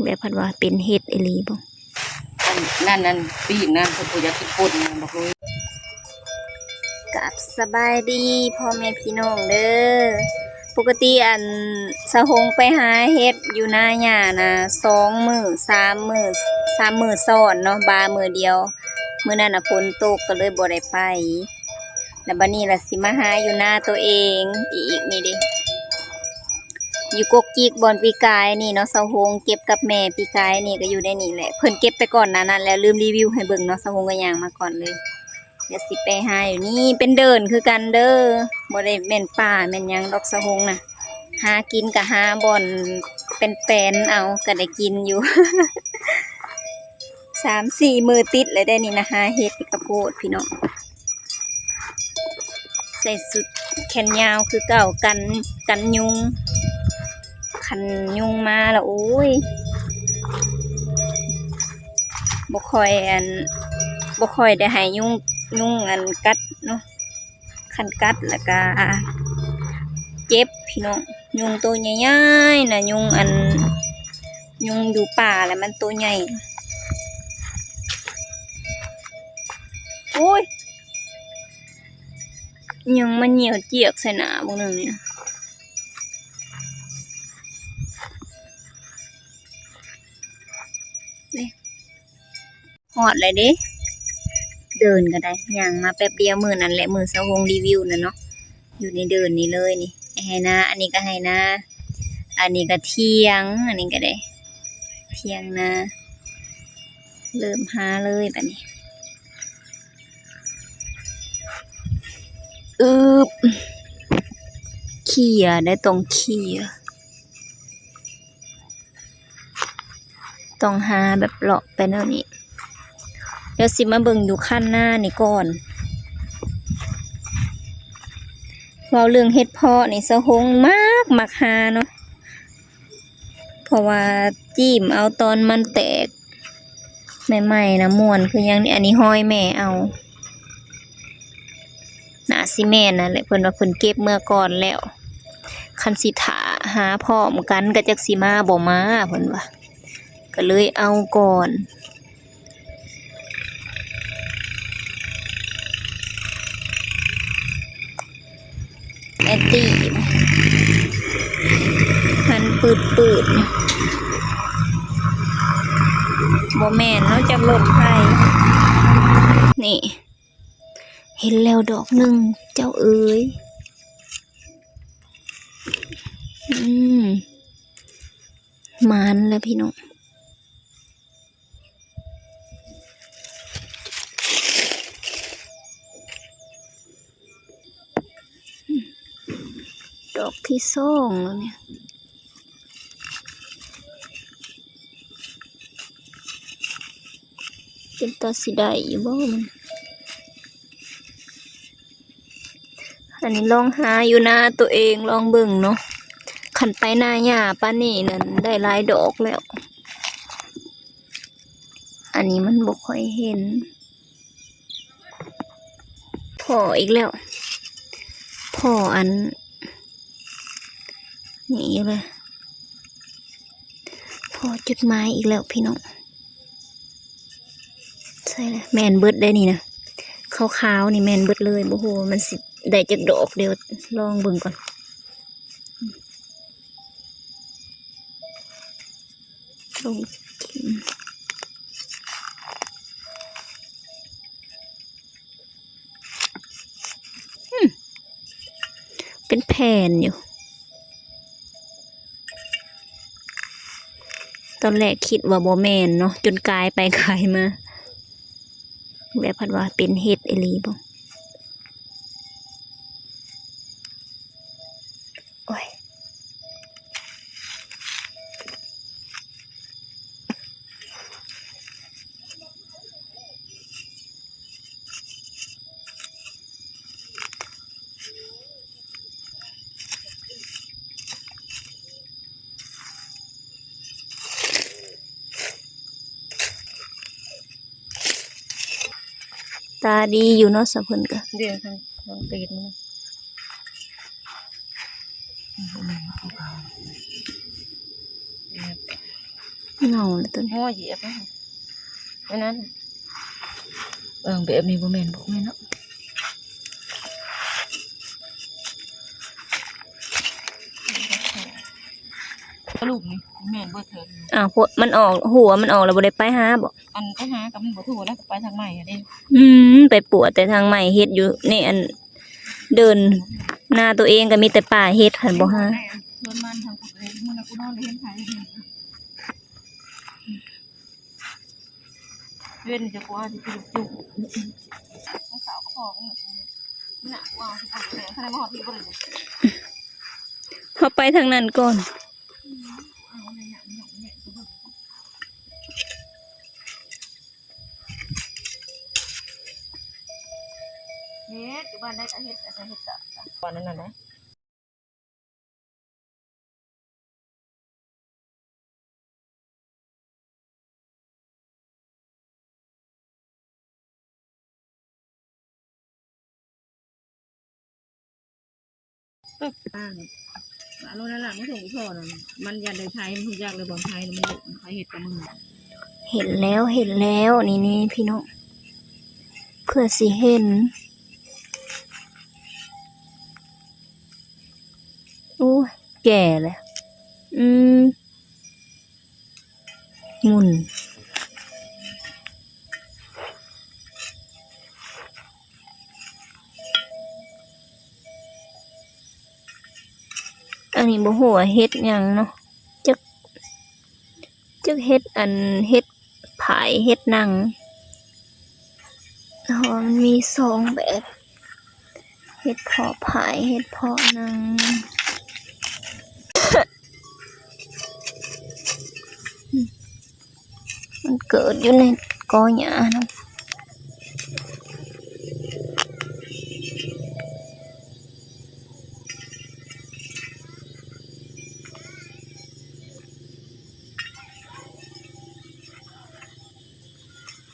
ແບບເພິ່ນວ່າເປັນເຫັດອີ່ຫຼີບໍ່? ອັນນັ້ນ ອັນປີ້ງນັ້ນ ເພິ່ນບໍ່ຢາກກິນປົ່ນນະ ບັກລຸຍ. ກາບສະບາຍດີພໍ່ແມ່ພີ່ນ້ອງເດີ. ປົກກະຕິອັນສາວຫົງໄປຫາເຫັດຢູ່ນາຫຍ້ານະ ສອງມື້ ສາມມື້ ສາມມື້ຊ້ອນເນາະ ບາມື້ດຽວ. ມື້ນັ້ນນະຝົນຕົກ ກໍເລີຍບໍ່ໄດ້ໄປ. ແລ້ວບັດນີ້ລະຊິມາຫາຢູ່ນາໂຕເອງອີກນີ້ເດ້ ຢູ່ກົກຈິກບ່ອນປີກາຍນີ້ເນາະ ສາວຫົງເກັບກັບແມ່ປີກາຍນີ້ ກໍຢູ່ໃນນີ້ແຫຼະ. ເພິ່ນເກັບໄປກ່ອນໜ້ານັ້ນແລ້ວ ລືມຣີວິວໃຫ້ເບິ່ງເນາະ ສາວຫົງກໍຍ່າງມາກ່ອນເລີຍ. ດຽວຊິໄປຫາຢູ່ນີ້ ເປັນເດີ່ນຄືກັນເດີ ບໍ່ໄດ້ແມ່ນປ່າແມ່ນຫຍັງດອກ ສາວຫົງນະ. ຫາກິນກະຫາບ່ອນແປນໆເອົາ ກະໄດ້ກິນຢູ່ ສາມສີ່ມື້ຕິດແລ້ວເດ້ນີ້ນະ ຫາເຫັດກະໂພດພີ່ນ້ອງ. ໃສ່ຊຸດແຂນຍາວຄືເກົ່າ ກັນ ກັນຍຸງ. ຄັນຍຸງມາລະ ໂອ້ຍ ບໍ່ຄ່ອຍ ອັນ ບໍ່ຄ່ອຍໄດ້ໃຫ້ຍຸງ ຍຸງ ອັນ ກັດເນາະ. ຄັນກັດລະກະເຈັບພີ່ນ້ອງ. ຍຸງໂຕໃຫຍ່ໆນະ ຍຸງ ອັນ ຍຸງຢູ່ປ່າລະມັນໂຕໃຫຍ່. ໂອ້ຍ ຍັງມາຍ່ຽວຈຽກໃສ່ໜ້າບາງໜຶ່ງນີ້. ຮອດແລ້ວເດ້ ເດີ່ນກໍໄດ້ ຍ່າງມາແປັບດຽວ. ມື້ນັ້ນແຫຼະ ມື້ສາວຫົງຣີວິວນັ້ນເນາະ ຢູ່ໃນເດີ່ນນີ້ເລີຍນີ້. ໄຮ່ນາ ອັນນີ້ກໍໄຮ່ນາ ອັນນີ້ກໍຖຽງ ອັນນີ້ກໍໄດ້ຖຽງນາ. ເລີ່ມຫາເລີຍບັດນີ້. ອືບ ເຂ້ຍໄດ້ ຕ້ອງເຂ້ຍ ຕ້ອງຫາແບບເລາະໄປແນວນີ້. ດຽວຊິມາເບິ່ງຢູ່ຄັນນານີ້ກ່ອນ. ເວົ້າເລື່ອງເຫັດເພາະນີ້ ສາວຫົງມັກ ມັກຫາເນາະ ເພາະວ່າຈີ້ມເອົາຕອນມັນແຕກໃໝ່ໆນະ ມ່ວນຄືຫຍັງນີ້. ອັນນີ້ຮອຍແມ່ເອົາ ໜ້າຊິແມ່ນນັ້ນແຫຼະ ເພິ່ນວ່າເພິ່ນເກັບເມືອກ່ອນແລ້ວ. ຄັນຊິຖ້າຫາພ້ອມກັນກໍຈັກຊິມາບໍ່ມາ ເພິ່ນວ່າ ກໍເລີຍເອົາກ່ອນ. ແອນຕີ້ ຫັ້ນປືດໆ ບໍ່ແມ່ນເນາະ ຈັກລົດໃຜນີ້. ເຫັນແລ້ວດອກໜຶ່ງ ເຈົ້າເອີຍ. ອືມ ໝານແລ້ວພີ່ນ້ອງ. ດອກທີສອງແລ້ວນີ້ ເປັນຕາຊິໄດ້ຢູ່ບໍ່ມັນ? ອັນນີ້ລອງຫາຢູ່ນາໂຕເອງ ລອງເບິ່ງເນາະ. ຄັນໄປນາຫຍ້າປານນີ້ນັ້ນ ໄດ້ຫຼາຍດອກແລ້ວ. ອັນນີ້ມັນບໍ່ຄ່ອຍເຫັນ. ພໍ້ອີກແລ້ວ ພໍ້ອັນນີ້ອີກແລ້ວ ພໍ້ຈຸດໝາຍອີກແລ້ວພີ່ນ້ອງ. ໃຊ່ແລ້ວ ແມ່ນເບິດໄດ໋ນີ້ນະ ຂາວໆນີ້ແມ່ນເບິດເລີຍ. ບໍ່ຮູ້ວ່າມັນຊິໄດ້ຈັກດອກ ດຽວລອງເບິ່ງກ່ອນ. ລົງກິນ ອືມ ເປັນແຜ່ນຢູ່. ຕອນແລກຄິດວ່າບໍ່ແມ່ນເນາະ ຈົນກາຍໄປກາຍມາ ແບບເພິ່ນວ່າເປັນເຫັດອີ່ຫຼີບໍ່. ໂອ້ຍ ຕາດີຢູ່ເນາະ ສະເພິ່ນກະ ເດ້ ລອງຕີນມັນ. ງ ເອົາລະຕົວນີ້ ໂອ້ຍ ຢຽບ ອັນນັ້ນ ເບິ່ງແບບນີ້ບໍ່ແມ່ນ ບໍ່ແມ່ນເນາະ ສະຫຼຸບນີ້ແມ່ນເບິດເທີ. ອ້າວ ພວກມັນອອກ ຫົວມັນອອກແລ້ວບໍ່ໄດ້ໄປຫາບໍ? ອັນໄປຫາກໍມັນບໍ່ຖືກ ແລ້ວກໍໄປທາງໃໝ່ຫັ້ນເດ້. ອືມ ໄປປວດແຕ່ທາງໃໝ່ ເຮັດຢູ່ໃນອັນ ເດີ່ນ ນາໂຕເອງກໍມີແຕ່ປ່າເຫັດຫັ້ນ ບໍ່ຫາ. ສວນມັນທາງພຸ້ນເດ້ ມື້ນັ້ນກູນອນເຫັນໃຜ ເວັນຈະກວ່າຊິກິນຈຸ ຂອງເຂົາກໍພໍ ໜ້າກວ່າຊິບໍ່ໄດ້ ຖ້າໄດ້ມາຮອດທີ່ບໍ່ໄດ້ ເຮົາໄປທາງນັ້ນກ່ອນ. ເຮັດ ຢູ່ບ້ານໃດກໍເຮັດ ກໍເຮັດ ກໍ ກໍນັ້ນນະ. ອ່າ ເອົາໂລດນັ້ນລະ ມາສົ່ງອີ່ພໍ່ນັ້ນ ມັນຢ້ານໄດ້ໄພ ມັນຮູ້ຈັກແລ້ວບ່ອນໄພ ມັນໄພເຮັດກັບມຶງ. ເຫັນແລ້ວ ເຫັນແລ້ວ ນີ້ໆ ພີ່ນ້ອງ ເພື່ອຊິເຫັນ. ໂອ້ຍ ແກ່ແລ້ວ ອືມ ໝຸ່ນ ອັນນີ້ບໍ່ຮູ້ວ່າເຫັດຫຍັງເນາະ ຈັກ ຈັກເຫັດ ອັນ ເຫັດຜາຍ ເຫັດໜັງ ເພາະວ່າມັນມີສອງແບບ ເຫັດເພາະຜາຍ ເຫັດເພາະໜັງ. ມັນເກີດຢູ່ໃນກໍຫຍ້ານຳ.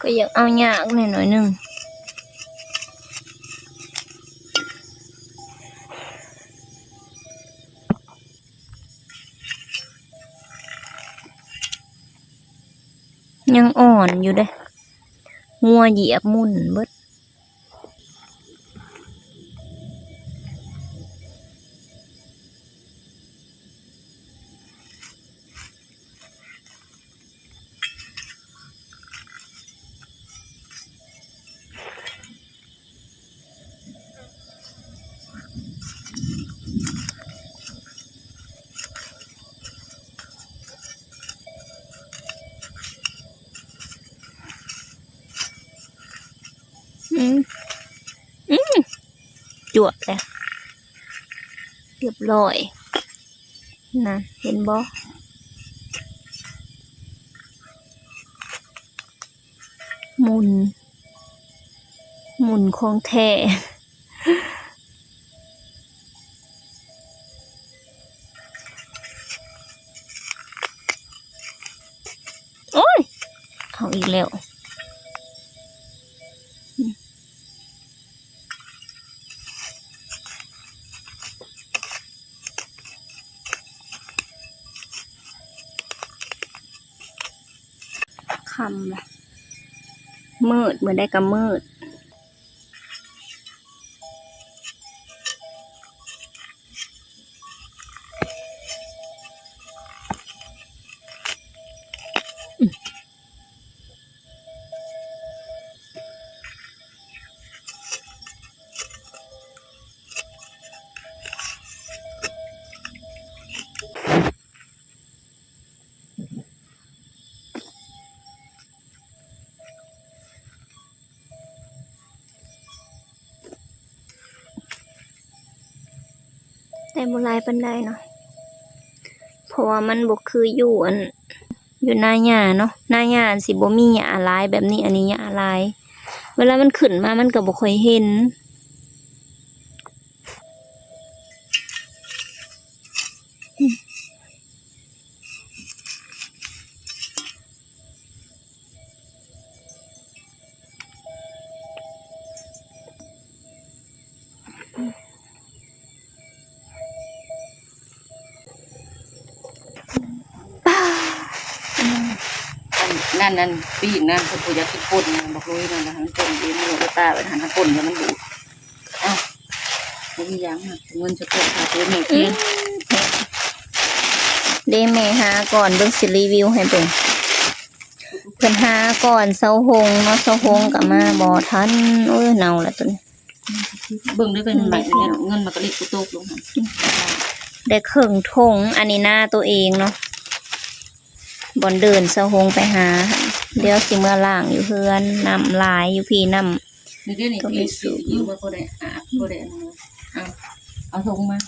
ກໍຢາກເອົາຍາກແດ່ໜ້ອຍໜຶ່ງ. ຍັງອ່ອນຢູ່ເດ້ ງົວຢຽບໝຸ່ນເບິດ. ອືມ ອືມ ຈວກແລ້ວ ຮຽບຮ້ອຍ ນະ ເຫັນບໍ່? ໝຸ່ນ ໝຸ່ນຂອງແທ້. ໂອ້ຍ ເອົາອີກແລ້ວ. ຄ່ຳລະ ມືດ ມື້ໃດກໍມືດ. ແຕ່ບໍ່ຫຼາຍປານໃດເນາະ ເພາະວ່າມັນບໍ່ຄືຢູ່ອັນ ຢູ່ນາຫຍ້າເນາະ ນາຫຍ້າຊິບໍ່ມີຫຍ້າຫຼາຍແບບນີ້ ອັນນີ້ຫຍ້າຫຼາຍ ເວລາມັນຂຶ້ນມາມັນກໍບໍ່ຄ່ອຍເຫັນ. ປ້າ ນັ້ນ ນັ້ນ ປີ້ງນັ້ນ ເພິ່ນບໍ່ຢາກກິນປົ່ນນະ ບັກລຸຍນັ້ນນະ ໃຫ້ມັນປົ່ນເອງ ເອົາໄປປະໄວ້ຫັ້ນ ໃຫ້ປົ່ນແລ້ວມັນບູດ. ອ້າວ ບໍ່ມີຫຍັງ ເງິນສະເພາະຄ່າເຕີມແມ່ຂຽນ. ເດ້ ແມ່ຫາກ່ອນ ເບິ່ງຊິຣີວິວໃຫ້ເບິ່ງ. ເພິ່ນຫາກ່ອນຊາວຫົງເນາະ ຊາວຫົງກໍມາບໍ່ທັນ. ໂອ້ຍ ເນົ່າແລ້ວຕົວນີ້. ເບິ່ງເດີ ເປັນໃບ ເງິນມັນກໍເລັກຕົກລົງຫັ້ນ ໄດ້ເຄິ່ງຖົງ. ອັນນີ້ນາຕົວເອງເນາະ ບ່ອນເດີ່ນຊາວຫົງໄປຫາ. ດຽວຊິເມືອລ້າງຢູ່ເຮືອນ ນ້ຳຫຼາຍຢູ່ພີ້ ນ້ຳ ນີ້ເດ້ນີ້ ກໍໄປສູບຢູ່ ວ່າບໍ່ໄດ້ອາບ ບໍ່ໄດ້ອັນນັ້ນ. ເອົາ ເອົາຖົງມາ.